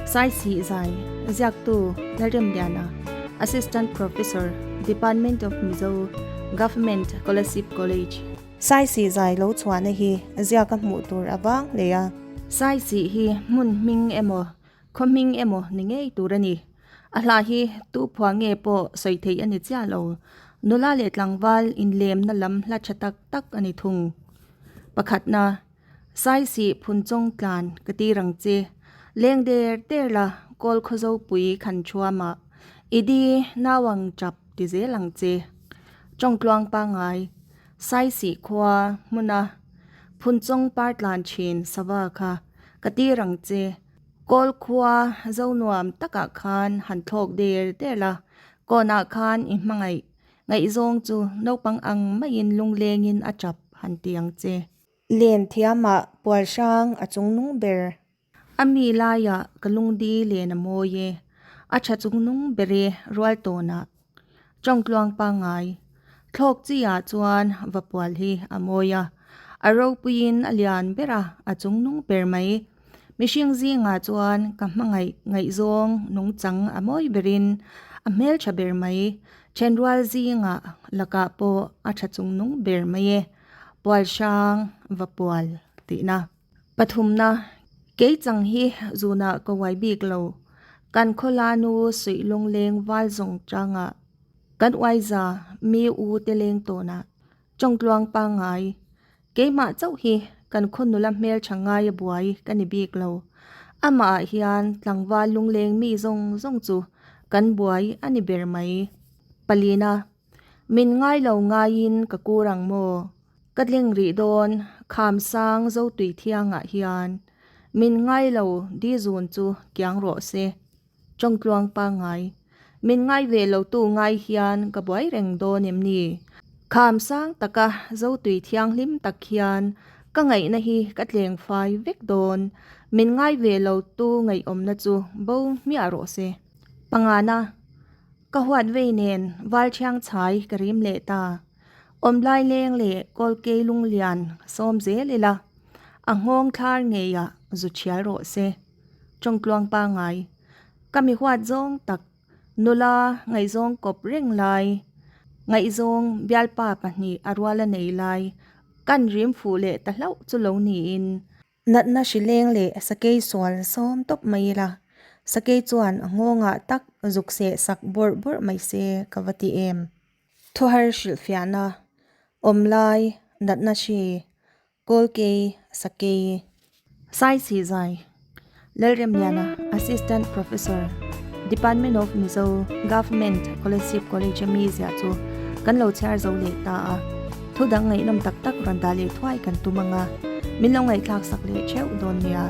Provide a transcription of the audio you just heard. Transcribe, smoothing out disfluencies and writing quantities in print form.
Saisih Zai, Ziaktu, Lalremliana, Assistant Professor, Department of Mizo, Government Kolasib College. Saisih Zai lo chhuahna hi ziaka hmuh tur a vang hle a. Saisih hi hmun hming emaw, khaw hming emaw ni ngei tur a ni. A hla hi tu phua nge pawh sawi theih a ni chiah lo. Nula leh tlangval inlemna lam hla tha tak tak a ni thung. Pakhatna. Saisih phunchawng tlan ka tir ang che. Leng der der la kawl khawzopui khan thuamah i di nau ang tap ti zel ang che. Chawngtluang pangngai Saisih khua hmuna phunchawng par tlan thin sava kha ka tir ang che. Kawl khua zonuam takah khan han thlawk der der la kawnah khan i hmangaih ngaihzawng chu naupang ang maiin lunglengin a tap han ti ang che. Len thiamah pual hrang a chungnung ber. A mi laiah ka lungdi len a mawi e, a tha chungnung ber e rual tawnah. Chawngtluang pangngai, thlawk chi ah chuan va pual hi a mawi a, a ropuiin a lian ber a, a chungnung ber mai. Mihring zingah chuan ka hmangaih ngaihzawng nungchang a mawi berin a hmeltha ber mai. Thenrual zingah lakah pawh a tha chungnung ber mai e. Pual hrang va pual tihna. Pathumna, Kei chang hi zunah ka uai bik lo. Kan khawlanu suih lungleng val zawng changah kan uaiza mi u te leng tawnah chawngtluang pangngai. Keimah chauh hi kan khaw nula hmeltha ngai a buai ka ni bik lo. Amah ah hian tlangval lungleng mi zawng zawng chu kan buai a ni ber mai. Palina, Min ngai lo ngaiin ka kur ang maw? Ka tling rih dawn kham sang Zotui thiangah hian min ngai lo di zun chu kiang rawh se. Chawngtluang pangngai. Min ngai ve lo tu ngai hian ka buai reng dawn em ni? Kham sang taka Zotui thianghlim tak hian ka ngaihna hi ka tleng fai vek dawn. Min ngai ve lo tu ngaihawmna chu bo hmiah rawh se. Pangana. Ka huat vei nen Valthiang chhai ka rim leh ta. Awmlai leng leh Kawlkei lunglian sawm zel ila, a nghawng thlar ngeiah zu thial rawh se. Chawngtluang pangngai, ka mi huat zawng tak, nula ngaihzawng kawp reng lai, ngaihzawng bialpa pahnih a ruala nei lai, kan rim fuh leh ta hlauh chu lo niin, Natna hrileng leh sakei sual sawm tawp mai ila, sakei chuan a nghawngah tak zuk seh sak bawrh bawrh mai se ka va ti em. Thuhar hrilhfiahna, awmlai, natna hri, kawlkei, sakei. Saisih Zai, Lalremliana, Assistant Professor, Department of Mizo, Government Kolasib College a mi ziah chu kan lo chhiar zo leh ta a. Thu dang ngaihnawm tak tak rawn dah leh thuai kan tum ang a, min lo ngaihthlak sak leh theuh dawn nia.